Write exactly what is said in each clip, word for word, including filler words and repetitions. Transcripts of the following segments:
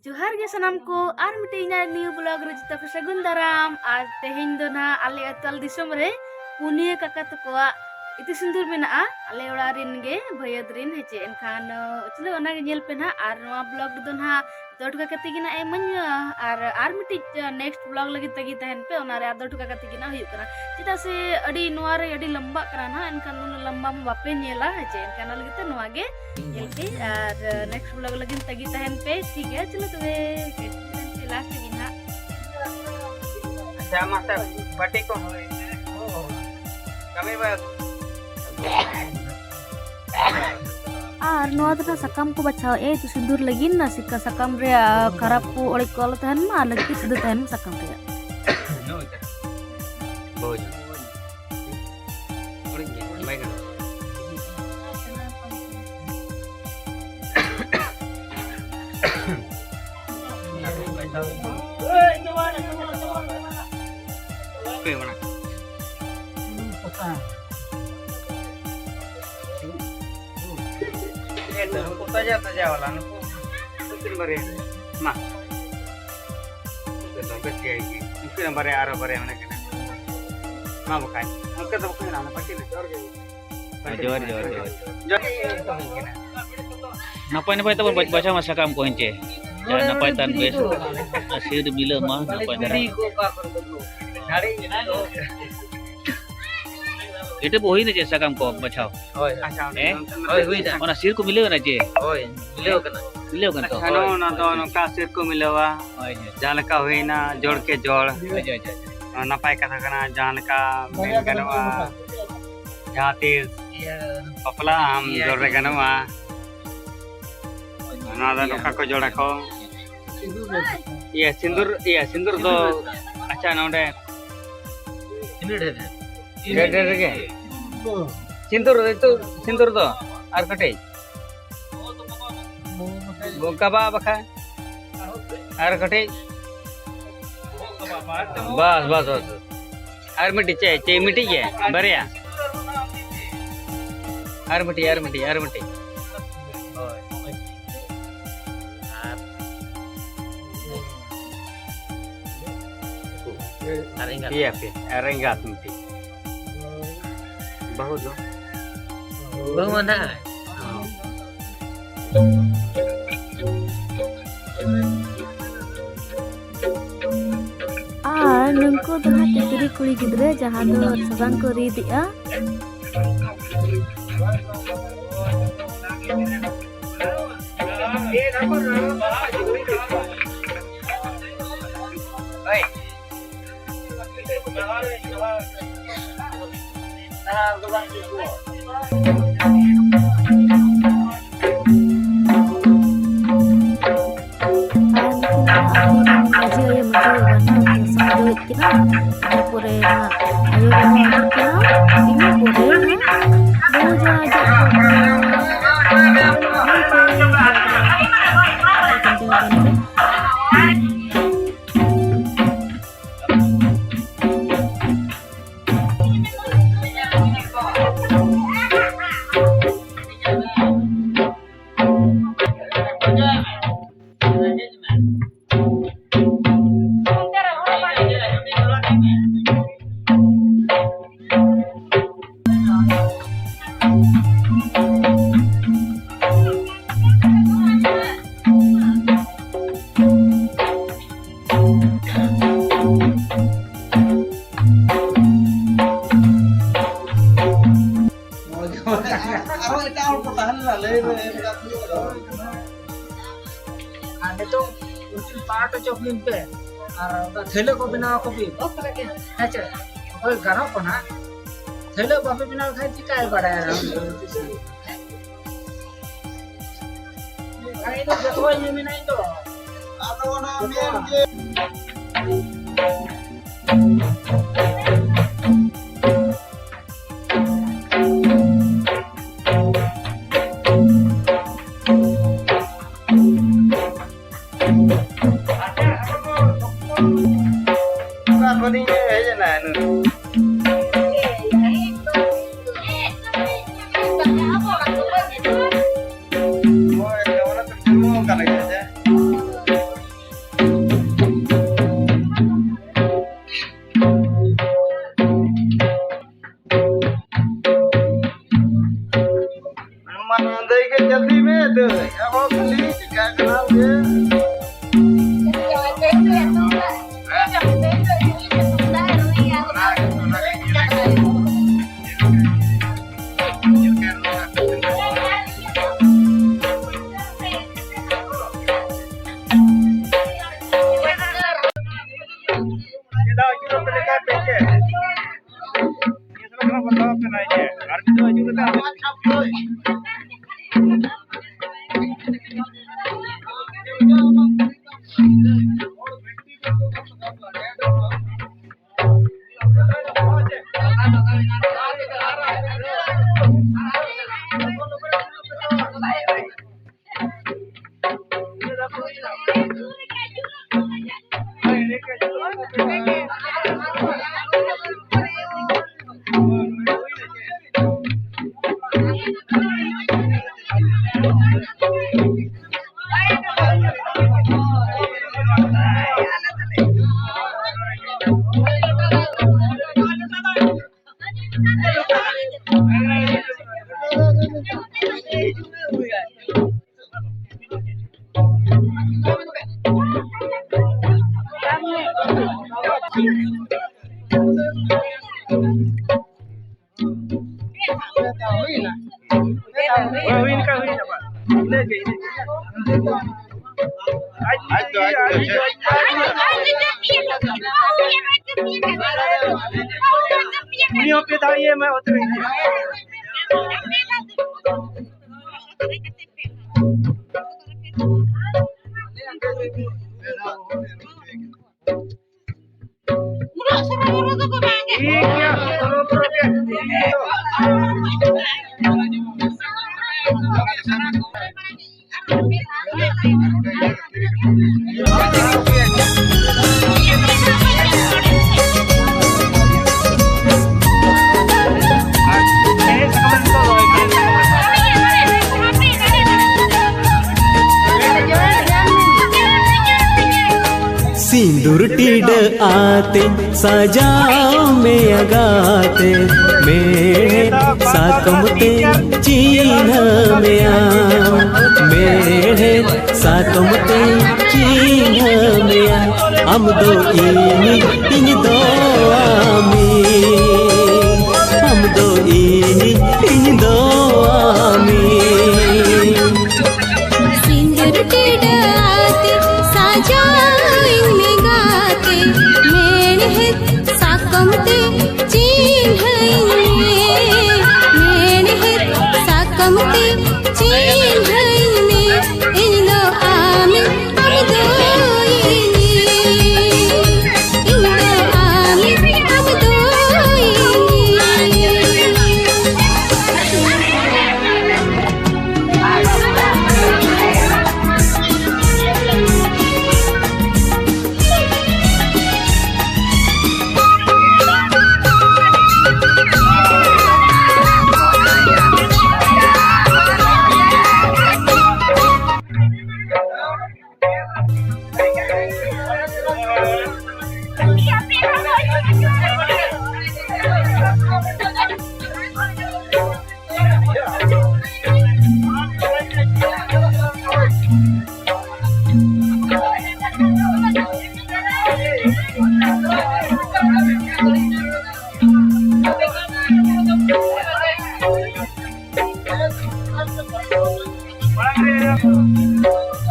ᱡᱚᱦᱟᱨ ᱜᱮ ᱥᱟᱱᱟᱢ ᱠᱚ, ᱟᱨ ᱢᱤᱫᱴᱮᱡ ᱤᱧᱟᱹᱜ new vlog ᱨᱮ ᱡᱚᱛᱚ ᱠᱚ ᱥᱟᱹᱜᱩᱱ ᱫᱟᱨᱟᱢ᱾ ᱟᱨ ᱛᱮᱦᱮᱧ ᱫᱚ ᱱᱟᱦᱟᱜ ᱟᱞᱮ ᱟᱹᱛᱩ ᱟᱞᱮ ᱫᱤᱥᱚᱢ ᱨᱮ ᱯᱩᱱᱭᱟᱹ ᱠᱟᱠᱟ ᱛᱟᱠᱚᱣᱟᱜ ᱤᱛᱩᱫ ᱥᱤᱸᱫᱩᱨ ᱢᱮᱱᱟᱜᱼᱟ᱾ ᱟᱞᱮ ᱚᱲᱟᱜ ᱨᱮᱱ ᱜᱮ ᱵᱷᱟᱹᱭᱟᱹᱫ ᱨᱮᱱ ᱦᱮᱸᱪᱮ, ᱮᱱᱠᱷᱟᱱ ᱪᱚᱞᱚ ᱚᱱᱟᱜᱮ ᱧᱮᱞ ᱯᱮ ᱱᱟᱦᱟᱜ᱾ ᱟᱨ ᱱᱚᱣᱟ vlog ᱨᱮᱫᱚ ᱱᱟᱦᱟᱜ ᱫᱚᱦᱚ ᱦᱚᱴᱚ ᱠᱟᱜ ᱠᱟᱛᱮ ᱜᱮ ᱱᱟᱜ ᱮ ᱤᱢᱟᱹᱧ ᱢᱮ᱾ ᱟᱨ, ᱟᱨ ᱢᱤᱫᱴᱤᱡ, ᱟ, next vlog ᱞᱟᱹᱜᱤᱫ ᱛᱟᱹᱜᱤ ᱛᱟᱦᱮᱱ ᱯᱮ, ᱚᱱᱟ ᱨᱮ ᱟᱨ ᱫᱚᱦᱚ ᱦᱚᱴᱚ ᱠᱟᱜ ᱠᱟᱛᱮ ᱜᱮ ᱱᱟᱜ ᱦᱩᱭᱩᱜ ᱠᱟᱱᱟ᱾ ᱪᱮᱫᱟᱜ ᱥᱮ ᱟᱹᱰᱤ ᱱᱚᱣᱟ ᱨᱮ ᱟᱹᱰᱤ ᱞᱟᱢᱵᱟᱜ ᱠᱟᱱᱟ ᱱᱟᱜ, ᱮᱱᱠᱷᱟᱱ ᱩᱱᱟᱹᱜ ᱞᱟᱢᱵᱟ ᱢᱟ ᱵᱟᱯᱮ ᱧᱮᱞᱟ, ᱦᱮᱸ ᱪᱮ? ᱮᱱᱠᱷᱟᱱ ᱚᱱᱟ ᱞᱟᱹᱜᱤᱫ ᱛᱮ ᱱᱚᱣᱟ ᱜᱮ ᱧᱮᱞ ᱯᱮ᱾ ᱟᱨ, ᱟ, next vlog ᱞᱟᱹᱜᱤᱫ ᱛᱟᱹᱜᱤ ᱛᱟᱦᱮᱱ ᱯᱮ, ᱴᱷᱤᱠ ᱜᱮᱭᱟ? ᱪᱚᱞᱚ ᱛᱚᱵᱮ, ᱴᱷᱤᱠ ᱛᱟᱦᱮᱱ ᱯᱮ, last ᱨᱮᱜᱮ ᱱᱟᱜ᱾ ᱟᱪᱪᱷᱟ, ᱢᱟᱥᱴᱟᱨ, ᱵᱟᱹᱴᱤ ᱠᱚ᱾ ᱠᱟᱹᱢᱤ ᱵᱟᱭ ᱟᱨ ᱱᱚᱣᱟ ᱫᱚ ᱱᱟᱜ ᱥᱟᱠᱟᱢ ᱠᱚ ᱵᱟᱪᱷᱟᱣ ᱮ, ᱛᱚ ᱥᱤᱸᱫᱩᱨ ᱞᱟᱹᱜᱤᱫ ᱱᱟ ᱥᱤᱠᱟ ᱥᱟᱠᱟᱢ ᱨᱮᱭᱟᱜ ᱠᱷᱟᱨᱟᱯ ᱠᱚ ᱚᱲᱮᱡ ᱠᱚ ᱟᱞᱚ ᱛᱟᱦᱮᱱ ᱢᱟ, ᱟᱨ ᱞᱟᱹᱠᱛᱤ ᱥᱩᱫᱷᱟᱹ ᱛᱟᱦᱮᱱ ᱢᱟ ᱥᱟᱠᱟᱢ ᱨᱮᱭᱟᱜ᱾ ᱵᱟᱹᱦᱩ ᱡᱚᱝ᱾ ᱚᱲᱮᱡ ᱜᱮ, ᱵᱟᱭ ᱜᱟᱱᱚᱜᱼᱟ᱾ ᱦᱟᱯᱮ ᱢᱟᱲᱟᱝ᱾ ᱮ ᱛᱚ, ᱱᱩᱠᱩ ᱛᱟᱡᱟ ᱛᱟᱡᱟ ᱵᱟᱞᱟ, ᱱᱩᱠᱩ ᱱᱩᱠᱤᱱ ᱵᱟᱨᱭᱟ᱾ ᱢᱟ᱾ ᱱᱩᱠᱤᱱ ᱫᱚ ᱵᱮᱥ ᱜᱮᱭᱟ ᱜᱮ᱾ ᱱᱩᱠᱤᱱ ᱵᱟᱨᱭᱟ, ᱟᱨᱚ ᱵᱟᱨᱭᱟ ᱢᱮᱱᱟᱜ ᱠᱤᱱᱟ᱾ ᱢᱟ ᱵᱟᱠᱷᱟᱡ᱾ ᱱᱚᱛᱮ ᱫᱚ ᱵᱟᱠᱚ ᱧᱮᱞᱟ, ᱚᱱᱟ ᱯᱟᱹᱴᱤ ᱨᱮ᱾ ᱡᱚᱦᱟᱨ ᱜᱮ᱾ ᱦᱮᱸ, ᱡᱚᱦᱟᱨ, ᱡᱚᱦᱟᱨ, ᱡᱚᱦᱟᱨ᱾ ᱡᱚᱦᱟᱨ᱾ ᱱᱟᱯᱟᱭ ᱱᱟᱯᱟᱭ ᱛᱟᱵᱚᱱ ᱵᱟᱪ-, ᱵᱟᱪᱷᱟᱣ ᱢᱟ ᱥᱟᱠᱟᱢ ᱠᱚ ᱦᱮᱸᱪᱮ᱾ ᱡᱟᱦᱟᱸ ᱱᱟᱯᱟᱭ ᱛᱟᱱ ᱵᱮᱥ᱾ ᱟᱨ ᱥᱤᱨ ᱢᱤᱞᱟᱹᱜ ᱢᱟ ᱱᱟᱯᱟᱭ ᱫᱷᱟᱨᱟ᱾ ᱮᱴᱮ ᱵᱚ ᱦᱩᱭᱱᱟ ᱪᱮ ᱥᱟᱠᱟᱢ ᱠᱚ ᱵᱟᱪᱷᱟᱣ? ᱦᱳᱭ᱾ ᱟᱪᱪᱷᱟ, ᱦᱮᱸ? ᱦᱳᱭ, ᱦᱩᱭᱱᱟ᱾ ᱚᱱᱟ ᱥᱤᱨ ᱠᱚ ᱢᱤᱞᱟᱹᱣ ᱮᱱᱟ ᱪᱮ? ᱦᱳᱭ, ᱢᱤᱞᱟᱹᱣ ᱠᱟᱱᱟ᱾ ᱢᱤᱞᱟᱹᱣ ᱠᱟᱱᱟ ᱛᱚ? ᱟᱪᱪᱷᱟ, ᱦᱳᱭ᱾ ᱱᱚᱜᱼᱚ ᱱᱚᱣᱟ ᱫᱚ ᱱᱚᱝᱠᱟ ᱥᱤᱨ ᱠᱚ ᱢᱤᱞᱟᱹᱣᱟ᱾ ᱦᱳᱭ, ᱦᱳᱭ᱾ ᱡᱟᱦᱟᱸ ᱞᱮᱠᱟ ᱦᱩᱭᱱᱟ, ᱡᱚᱲ ᱠᱮ ᱡᱚᱲ᱾ ᱟᱪᱪᱷᱟ, ᱟᱪᱪᱷᱟ, ᱟᱪᱪᱷᱟ᱾ ᱱᱚᱣᱟ ᱱᱟᱯᱟᱭ ᱠᱟᱛᱷᱟ ᱠᱟᱱᱟ, ᱡᱟᱦᱟᱸ ᱞᱮᱠᱟ ᱢᱮᱱ ᱜᱟᱱᱚᱜᱼᱟ, ᱡᱟᱦᱟᱸ ᱛᱤᱥ ᱤᱭᱟᱹ, ᱵᱟᱯᱞᱟ ᱟᱢ ᱤᱭᱟᱹ, ᱡᱚᱲ ᱨᱮ ᱜᱟᱱᱚᱜᱼᱟ᱾ ᱱᱚᱣᱟ ᱫᱚ ᱱᱚᱝᱠᱟ ᱠᱚ ᱡᱚᱲ ᱟᱠᱚ᱾ ᱤᱭᱟᱹ, ᱥᱤᱸᱫᱩᱨ, ᱤᱭᱟᱹ, ᱥᱤᱸᱫᱩᱨ ᱫᱚ, ᱟᱪᱪᱷᱟ, ᱱᱚᱰᱮ᱾ ᱰᱷᱮᱨ ᱰᱷᱮᱨ ᱨᱮᱜᱮ᱾ ᱥᱤᱸᱫᱩᱨ, ᱱᱤᱛᱚᱜ ᱥᱤᱸᱫᱩᱨ ᱫᱚ ᱟᱨ ᱠᱟᱹᱴᱤᱡ᱾ ᱜᱚᱝᱠᱟ ᱵᱟ ᱵᱟᱠᱷᱟᱱ᱾ ᱟᱨ ᱠᱟᱹᱴᱤᱡ᱾ ᱵᱟᱥ, ᱵᱟᱥ, ᱵᱟᱥ᱾ ᱟᱨ ᱢᱤᱫᱴᱤᱡ, ᱪᱮᱫ, ᱪᱮᱫ ᱢᱤᱫᱴᱤᱡ ᱜᱮ? ᱵᱟᱨᱭᱟ? ᱟᱨ ᱢᱤᱫᱴᱤᱡ, ᱟᱨ ᱢᱤᱫᱴᱤᱡ, ᱟᱨ ᱢᱤᱫᱴᱤᱡ᱾ ᱦᱳᱭ᱾ ᱟᱨ ᱟᱨ ᱮᱸᱜᱟᱛ? ᱯᱮᱭᱟ, ᱯᱮᱭᱟ᱾ ᱟᱨ ᱮᱸᱜᱟᱛ ᱢᱤᱫᱴᱤᱡ᱾ ᱵᱟᱹᱦᱩ ᱫᱚ? ᱵᱟᱹᱦᱩ ᱢᱟ ᱱᱟᱦᱟᱜ᱾ ᱟᱨ ᱱᱩᱠᱩ ᱫᱚ ᱦᱟᱸᱜ ᱛᱤᱛᱨᱤ ᱠᱩᱲᱤ ᱜᱤᱫᱽᱨᱟᱹ, ᱡᱟᱦᱟᱸ ᱫᱚ ᱥᱟᱥᱟᱝ ᱠᱚ ᱨᱤᱫ ᱮᱜᱼᱟ᱾ ᱟᱨ ᱱᱩᱠᱤᱱ ᱫᱚ ᱟᱹᱛᱩ ᱨᱮᱱ ᱢᱟᱹᱡᱷᱤ ᱟᱭᱳ, ᱢᱟᱹᱡᱷᱤ ᱵᱟᱵᱟ ᱱᱟᱦᱟᱜ ᱩᱱᱠᱤᱱ ᱥᱟᱶ ᱡᱚᱜᱮᱫ ᱠᱤᱱᱟ᱾ ᱤᱱᱟᱹ ᱯᱚᱨᱮ ᱱᱟᱦᱟᱜ ᱟᱭᱳ ᱵᱟᱵᱟ ᱦᱤᱡᱩᱜ ᱠᱟᱱᱟ᱾ ᱤᱱᱟᱹ ᱯᱚᱨᱮ ᱱᱟᱦᱟᱜ ᱵᱟᱹᱦᱩ ᱡᱟᱶᱟᱭ ᱡᱚᱜ ᱠᱚ ᱠᱟᱱᱟ᱾ ᱱᱚᱜᱼᱚᱭ ᱛᱚ ᱧᱮᱞ ᱯᱮ᱾ ᱟᱨᱦᱚᱸ ᱮᱴᱟᱜ ᱦᱚᱲ ᱠᱚ ᱛᱟᱦᱮᱸ ᱞᱮᱱᱟ, ᱞᱟᱹᱭ ᱢᱮ, ᱮᱴᱟᱜ ᱠᱚ᱾ ᱟᱨ ᱱᱤᱛᱚᱜ ᱩᱱᱠᱤᱱ ᱯᱟᱴ ᱦᱚᱪᱚ ᱠᱤᱱ ᱯᱮ, ᱟᱨ ᱚᱱᱟ ᱛᱷᱟᱹᱭᱞᱟᱹ ᱠᱚ ᱵᱮᱱᱟᱣ ᱟᱠᱚ ᱵᱤᱱ᱾ ᱦᱮᱸ ᱪᱮ? ᱚᱠᱚᱭ ᱜᱟᱱᱚᱜ ᱠᱟᱱᱟ, ᱛᱷᱟᱹᱭᱞᱟᱹ ᱵᱟᱯᱮ ᱵᱮᱱᱟᱣ ᱠᱷᱟᱱ ᱪᱤᱠᱟᱹᱭ ᱵᱟᱲᱟᱭᱟ? ᱟᱨ ᱤᱧ ᱫᱚ ᱡᱚᱛᱚᱣᱟᱜ ᱤᱧ ᱢᱮᱱᱟ ᱤᱧ ᱫᱚ᱾ ᱟᱫᱚ ᱚᱱᱟ ᱢᱮᱱ ᱜᱮ᱾ ᱚᱠᱟ ᱠᱷᱚᱱᱤᱧ ᱦᱮᱡ ᱮᱱᱟ ᱱᱩᱭ? ᱦᱳᱭ, ᱚᱱᱟ ᱛᱮ ᱠᱩᱞᱢᱚ ᱚᱱᱠᱟ ᱞᱟᱹᱜᱤᱫ ᱥᱮ? ᱟᱨ ᱢᱤᱫ ᱫᱷᱟᱣ ᱟᱹᱪᱩᱨ ᱠᱟᱛᱮ ᱟᱨᱦᱚᱸ ᱦᱩᱭ ᱞᱮᱠᱟ ᱦᱩᱭᱱᱟ ᱵᱟᱝ? ᱤᱱᱟᱹᱜ ᱜᱮ, ᱤᱱᱟᱹᱜ ᱜᱮ᱾ ᱟᱡ ᱟᱡ ᱫᱚ, ᱟᱡ ᱫᱚ, ᱟᱡ ᱫᱚ, ᱟᱡ ᱫᱚ᱾ ᱩᱱᱤ ᱦᱚᱸ ᱯᱮ ᱫᱷᱟᱣ ᱤᱭᱟᱹ ᱮᱢᱟᱭ, ᱚᱛ ᱨᱮ ᱤᱭᱟᱹ᱾ ᱩᱱᱟᱹᱜ ᱥᱚᱨᱚ ᱵᱚᱨᱚ ᱫᱚᱠᱚ ᱵᱟᱝ ᱜᱮ᱾ ᱴᱷᱤᱠ ᱜᱮᱭᱟ, ᱥᱚᱨᱚ ᱵᱚᱨᱚ ᱜᱮ᱾ ᱥᱤᱸᱫᱩᱨ ᱴᱤᱰᱟᱹᱜ ᱟᱛᱮᱧ ᱥᱟᱡᱟᱣ ᱢᱮᱭᱟ ᱜᱟᱛᱮ, ᱢᱮᱲᱦᱮᱫ ᱥᱟᱠᱚᱢ ᱛᱮᱧ ᱪᱤᱱᱦᱟᱹ ᱢᱮᱭᱟ, ᱢᱮᱲᱦᱮᱫ ᱥᱟᱠᱚᱢ ᱛᱮᱧ ᱪᱤᱱᱦᱟᱹ ᱢᱮᱭᱟ᱾ ᱟᱢ ᱫᱚ ᱤᱧ, ᱤᱧ ᱫᱚ ᱟᱢᱤ, ᱟᱢ ᱫᱚ ᱤᱧ, ᱤᱧ ᱫᱚ ᱟᱢᱤ᱾ ᱥᱤᱸᱫᱩᱨ ᱴᱤᱰᱟᱹᱜ ᱟᱛᱮ ᱥᱟᱡᱟᱣᱤᱧ ᱢᱮ ᱜᱟᱛᱮ, ᱢᱮᱲᱦᱮᱫ ᱥᱟᱠᱚᱢ ᱛᱮ ᱪᱤᱱᱦᱟᱹᱭᱤᱧ ᱢᱮ, ᱢᱮᱲᱦᱮᱫ ᱥᱟᱠᱚᱢ ᱛᱮ ᱪᱤᱱᱦᱟᱹᱭᱤᱧ ᱢᱮ᱾ ᱤᱧ ᱫᱚ ᱟᱢᱤᱧ, ᱟᱢ ᱫᱚ ᱤᱧᱤᱧ, ᱤᱧ ᱫᱚ ᱟᱢᱤᱧ, ᱟᱢ ᱫᱚ ᱤᱧᱤᱧ᱾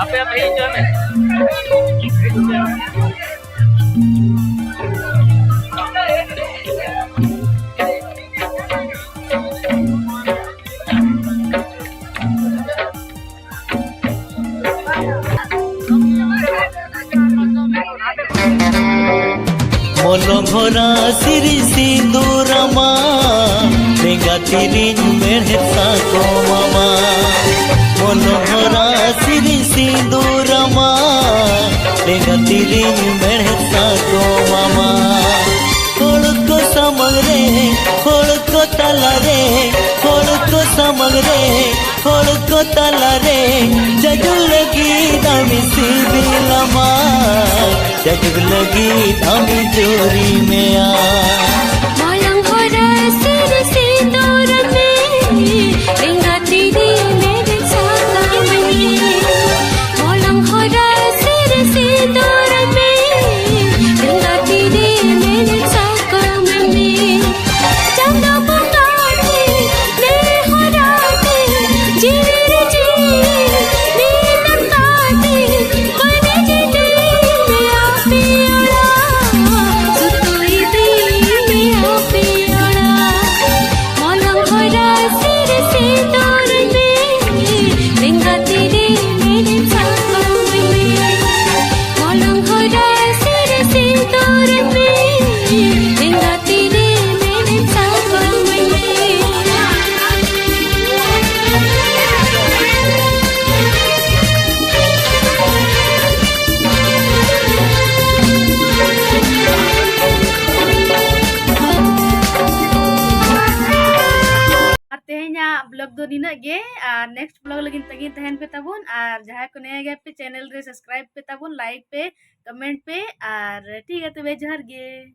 ᱟᱯᱮ ᱟᱯᱮ ᱦᱮᱡ ᱦᱚᱪᱚᱜ ᱢᱮ᱾ ᱢᱚᱞᱚᱝ ᱦᱚᱨᱟ ᱥᱤᱨᱤ ᱥᱤᱸᱫᱩᱨᱟᱢᱟ, ᱞᱮᱸᱜᱟ ᱛᱤᱨᱤᱧ ᱢᱮᱲᱦᱮᱫ ᱥᱟᱠᱚᱢᱟᱢᱟ᱾ ᱢᱚᱞᱚᱝ ᱦᱚᱨᱟ ᱥᱤᱨᱤ ᱥᱤᱸᱫᱩᱨᱟᱢᱟ, ᱞᱮᱸᱜᱟ ᱛᱤᱨᱤᱧ ᱢᱮᱲᱦᱮᱫ ᱥᱟᱠᱚᱢᱟᱢᱟ᱾ ᱦᱚᱲ ᱠᱚ ᱥᱟᱢᱟᱝ ᱨᱮ, ᱦᱚᱲ ᱠᱚ ᱛᱟᱞᱟ ᱨᱮ, ᱦᱚᱲ ᱠᱚ ᱥᱟᱢᱟᱝ ᱨᱮ, ᱦᱚᱲ ᱠᱚ ᱛᱟᱞᱟ ᱨᱮ ᱡᱟᱡᱩᱞ ᱞᱟᱹᱜᱤᱫ ᱟᱢᱤᱧ ᱥᱤᱵᱤᱞᱟᱢᱟ᱾ ᱪᱟᱹᱰᱩᱠ ᱞᱟᱹᱜᱤᱫ ᱟᱢᱤᱧ ᱡᱳᱨᱤ ᱢᱮᱭᱟ᱾ ᱢᱚᱞᱚᱝ ᱦᱚᱨᱟ ᱥᱤᱨ ᱥᱤᱸᱫᱩᱨ ᱢᱮ, ᱞᱮᱸᱜᱟ ᱛᱤᱨᱮ ᱢᱮᱲᱦᱮᱫ ᱥᱟᱠᱟᱢ ᱢᱮ᱾ ᱢᱚᱞᱚᱝ ᱦᱚᱨᱟ ᱥᱤᱨ ᱥᱤᱸᱫᱩᱨ ᱢᱮ, ᱞᱮᱸᱜᱟ ᱛᱤᱨᱮ ᱢᱮᱲᱦᱮᱫ ᱥᱟᱠᱟᱢ ᱢᱮ᱾ ᱪᱟᱸᱫᱚ ᱵᱚᱸᱜᱟ ᱴᱷᱮᱱ ᱱᱮᱦᱚᱨ ᱟᱛᱮ, ᱡᱤᱣᱤ ᱨᱮ ᱡᱤᱣᱤ ᱢᱤᱫ ᱠᱟᱛᱮ, ᱵᱟᱹᱧ ᱡᱤᱱᱫᱮᱜᱤ ᱢᱮᱭᱟ ᱯᱮ ᱚᱲᱟᱜ, ᱥᱩᱛᱩ ᱤᱫᱤ ᱢᱮᱭᱟ ᱯᱮ ᱚᱲᱟᱜ᱾ ᱢᱚᱞᱚᱝ ᱦᱚᱨᱟ ᱥᱤᱨ ᱥᱤᱸᱫᱩᱨ ᱢᱮ, ᱞᱮᱸᱜᱟ ᱛᱤᱨᱮ ᱢᱮᱲᱦᱮᱫ ᱥᱟᱠᱟᱢ ᱢᱮ᱾ ᱢᱚᱞᱚᱝ ᱦᱚᱨᱟ ᱥᱤᱨ ᱥᱤᱸᱫᱩᱨ ᱢᱮ, ᱞᱮᱸᱜᱟ ᱛᱤᱨᱮ ᱢᱮᱲᱦᱮᱫ ᱥᱟᱠᱟᱢ ᱢᱮ᱾ ᱟᱨ ᱛᱮᱦᱮᱧᱟᱜ vlog ᱫᱚ ᱱᱤᱱᱟᱹᱜ ᱜᱮ, ᱟᱨ next vlog ᱞᱟᱹᱜᱤᱫ ᱛᱟᱺᱜᱤ ᱛᱟᱦᱮᱱ ᱯᱮ ᱛᱟᱵᱚᱱ, ᱟᱨ ᱡᱟᱦᱟᱸᱭ ᱠᱚ ᱱᱮᱭᱟ ᱜᱮᱭᱟ ᱯᱮ channel ᱨᱮ subscribe ᱯᱮ ᱛᱟᱵᱚᱱ, like ᱯᱮ, comment ᱯᱮ, ᱟᱨ ᱴᱷᱤᱠ ᱜᱮᱭᱟ ᱛᱚᱵᱮ ᱡᱚᱦᱟᱨ ᱜᱮ᱾